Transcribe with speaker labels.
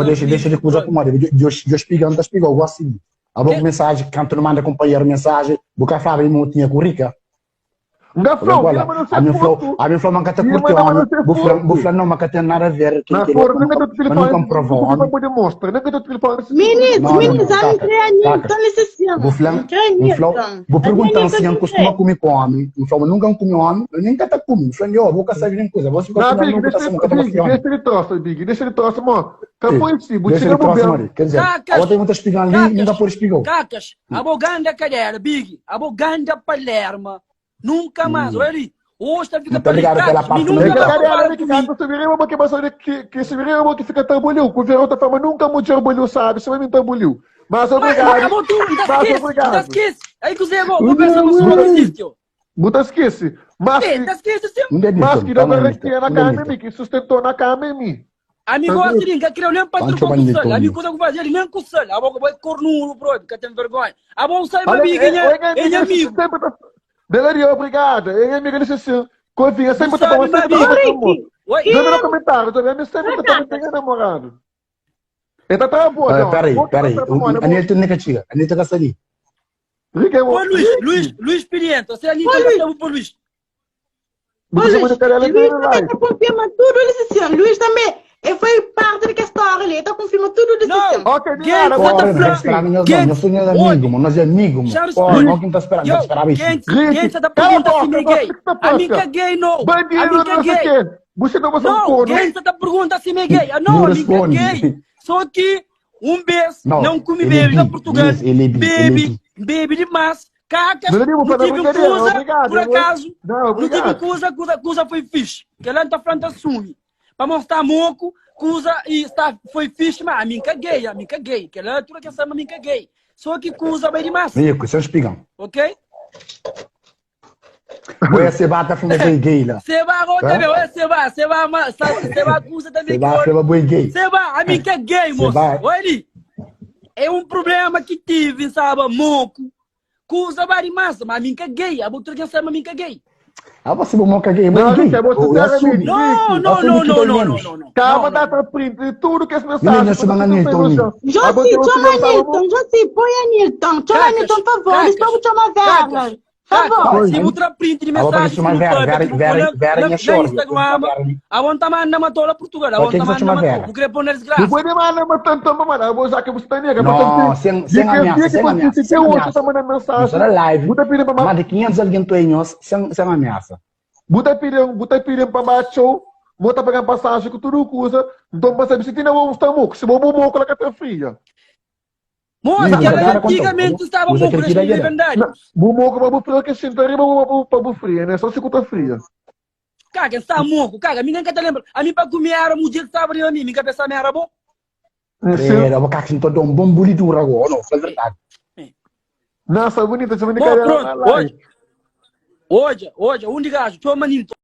Speaker 1: Bo dexa, dexa de kuza pamodi djo spiga, N ta spigau gosi li. Abo ku mensaji, kantu nu manda kunpanheru mensaji, bu ka flaba mi ma bu tinha ku Rika?
Speaker 2: N ka flau, mi ma
Speaker 1: se Ami flau, ami flau ma N ka ta kurti omi, bu fla, bu fla no ma ka ten nada a ver,
Speaker 2: kel kel otu,
Speaker 1: ma nunka N prova omi.
Speaker 3: Minis, minis, ami kre Anilton li
Speaker 1: Bu fla, N flau, bu perguntan si N kustuma kume ku omi, N flau ma nunka N kume omi, ma nen N ka ta kume, N fla, nho, bu ka sabe nen kuza, bo si
Speaker 2: ka kume omi, bu ka ta sabe, bu ka ta gosta di omi. Dexa di trosa, Big, dexa di trosa, mo, ka foi si, bu
Speaker 1: txiga bu ben. Quer dizer, abo tem muita espiga ali, nunca pode espigau.
Speaker 4: Kakas, abo ganda cadera, Big, abo ganda Palerma, nunca mais, olha ali, hoje tá fica
Speaker 1: para
Speaker 4: ali,
Speaker 1: Kakas,
Speaker 4: mi nunca
Speaker 2: vai compara ku mi. Que que que que subirima bo que fica tabuliu, ku verão tá fama nunca mulher buliu sabe, se mim tabuliu. Mas obrigado.
Speaker 4: Mas abo tu, tá esquece, tá esquece. Aí que você vou pensar no sua existe.
Speaker 2: Bu ta skese. Mas
Speaker 4: ki, ta skese sim.
Speaker 2: Mas ki da garantia na kama é mi, ki sustentou na kama é mi.
Speaker 4: Ami gosta di, nka kreu nem pa trocou ku sal. Ami kusa ku fazer nem ku sal. Abo bo é cornudo, bro, ka tem vergonha. Abo sai ma amiga nha, é nha amigo.
Speaker 2: Belaria, obrigada. É nha amiga disse assim. Covinha sempre tá bom, sempre tá bom. Joga no comentário, joga, ami sempre tá bom, tem namorado. Ele tá tá boa,
Speaker 1: uh, Peraí, peraí. Anilton nem ka txiga. Anilton ka sta li.
Speaker 4: Ô Luís, Luís, Luís Pimienta. Se Anilton ka sta bu Luís.
Speaker 3: Ô Luís, Luís também ta confirma tudo desse senhor. Luís também, ele foi parte de que história ali, ele ta confirma tudo desse senhor.
Speaker 2: Ok, de nada,
Speaker 1: Porra, não tá esperando nós não, nós somos amigos, mano, nós é amigo, mano. Porra, não quem tá esperando, não esperava isso.
Speaker 4: Quem tá pergunta se me gay? A mim que gay não.
Speaker 2: Bandido, não sei o quê. Você não você
Speaker 4: não,
Speaker 2: corno.
Speaker 4: Quem tá pergunta se me gay? Ah, não, a mim que gay. Só que um vez não, não comi bebe na Portugal.
Speaker 1: Ele é bi,
Speaker 4: bebe, bebe demais. Cacas,
Speaker 2: não,
Speaker 4: não tive coisa,
Speaker 2: obrigado,
Speaker 4: por acaso,
Speaker 2: não,
Speaker 4: não tive coisa, coisa, coisa foi fixe. Que ela não tá falando assume. Para mostrar moco, coisa e está, foi fixe, mas a mim caguei, a mim caguei. Que ela tudo que sabe, a mim caguei. Só que coisa bem demais.
Speaker 1: Rico, isso é um espigão.
Speaker 4: Ok?
Speaker 1: Oi, Seba tá falando bem gay lá.
Speaker 4: Seba agora também, oi Seba, Seba, ma, Seba acusa também.
Speaker 1: Seba, Seba boi gay.
Speaker 4: Seba, a mim que é gay, moço. Olha ali. É um problema que tive, sabe, moco. Cusa bari massa, mas a mim que é gay. A outra quem sabe, a mim que é gay.
Speaker 1: Ah, você bom moca gay,
Speaker 2: Não,
Speaker 1: gay.
Speaker 2: Rick, é você sinceramente,
Speaker 4: Não,
Speaker 2: Rick.
Speaker 4: não, não, não, não, não, não.
Speaker 2: Calma,
Speaker 4: Não,
Speaker 2: dá
Speaker 4: não.
Speaker 2: pra print de tudo que as
Speaker 1: Menino,
Speaker 2: mensagens.
Speaker 1: chama Anilton,
Speaker 2: Você
Speaker 3: Josi, chama Anilton, Josi, põe Anilton, chama
Speaker 4: Cacas,
Speaker 3: Anilton, por favor,
Speaker 4: cacas,
Speaker 3: eles estão chama Vera,
Speaker 4: cacas.
Speaker 3: por favor.
Speaker 4: Se você print de
Speaker 1: Ah, vou
Speaker 4: mensagem
Speaker 1: chamar
Speaker 4: no
Speaker 1: Vera,
Speaker 4: pub,
Speaker 1: Vera,
Speaker 4: tipo,
Speaker 1: Vera,
Speaker 4: na,
Speaker 1: Vera
Speaker 4: na,
Speaker 1: minha
Speaker 4: na
Speaker 1: chora.
Speaker 4: Instagram, a vontade manda matou Portugal, a
Speaker 1: Pra quem
Speaker 4: vontade
Speaker 1: que você
Speaker 4: manda
Speaker 1: chama
Speaker 4: matou.
Speaker 1: Vera?
Speaker 4: Vou querer pôr na desgraça.
Speaker 2: Não foi nem mais, mas tanto, mas vou usar que você tá nega.
Speaker 1: Não, sem, sem ameaça, sem ameaça, sem ameaça.
Speaker 2: tá mandando mensagem.
Speaker 1: Isso era live.
Speaker 2: Buta pedindo pra
Speaker 1: Mais de 500 alguém tu sem, sem ameaça.
Speaker 2: Buta pedindo, buta pedindo pra baixo. Bota pegando passagem com tudo que usa. Então, você se tem um tamuco. Se bom moco, ela quer fria.
Speaker 4: Moça,
Speaker 1: Não,
Speaker 4: que ela
Speaker 1: agora contou.
Speaker 4: antigamente estava
Speaker 1: Usa
Speaker 4: moco
Speaker 1: aquele que
Speaker 4: neste
Speaker 1: dá guerra.
Speaker 4: lendário.
Speaker 2: Bu moco pra bu fria, que sinta riba pra bu fria, né? Só se cuta fria.
Speaker 4: Caga, está moco, caga, a mim nem te lembra. A mim para comer era um dia que estava a mim, minha cabeça me era bom.
Speaker 1: Era, vou cá que então um bom bolidura agora, não, foi verdade.
Speaker 2: Nossa, bonita, essa
Speaker 4: Bom,
Speaker 2: brincadeira.
Speaker 4: pronto, hoje, hoje, hoje, um de gajo, chama Nilton.